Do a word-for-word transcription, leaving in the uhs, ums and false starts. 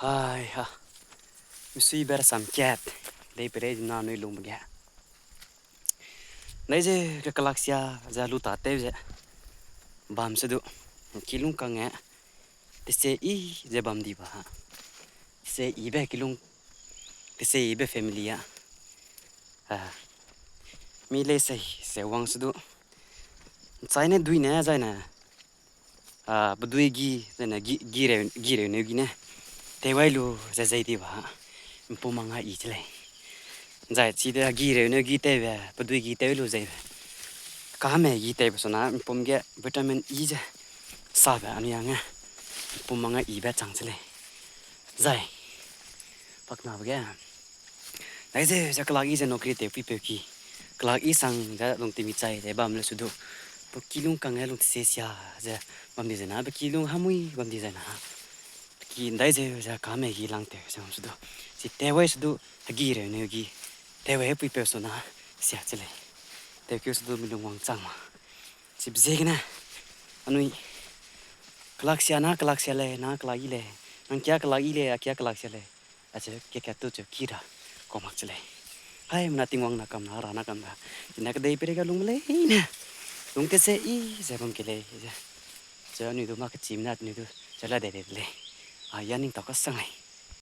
Ai ha. Misuibe rasam kat. Dei perei na nui lungbe ge. Nai ze ke kelaksia ze lu ta tew ze bam se du. Kilung kangge. Tese i ze bam di ba ha. Tese ibe kilung. Tese ibe family a. Mi lei sei se wang se du. Nchai ne dui ne zai ne. A, pedui gi, zai ne gi, gi reu, gi reu neu gi ne. Tewai lu ze zei di ba. Mpum manga i che lei. Zai chide gi reu neu gi tewbe, pedui gi tew lu zeibe. Kame gi tewbe sona, mpum ge vitamin E ze. Sabe anui ange. Mpum manga ibe chang che lei. Zai. Paknabe ge. Dai ze, ze kelak i ze nokri tew puipeu ki. Kelak i sang ze lung temi chai ze bam le su du. Pe kilung kangge lung tese sia ze bam di ze na, pe kilung hamui bam di ze na. Pe ki ndai ze, ze kame gi lang tew ze bam su du. Chi tewai su du, hegi reu neu gi. Tewai puipeu sona, sia che lei. Tewkeu su du mi lung wangchang ma. Chibe ziegene, anui, kelaksia na, kelaksia lei, na kelak i lei, nang kia kelak i lei, a kia kelaksia lei, acheu ke kat tu cheu ki ra, kau mak che lei. Haimena Tingwang na kam na, Hera na kam na, chine kedei peireige lungme leine, lung tese i ze bam ke lei ze. Cheu anui du mâ kechimna anui du, cheu la dei dei de lei. A ya ning tau kasang lei.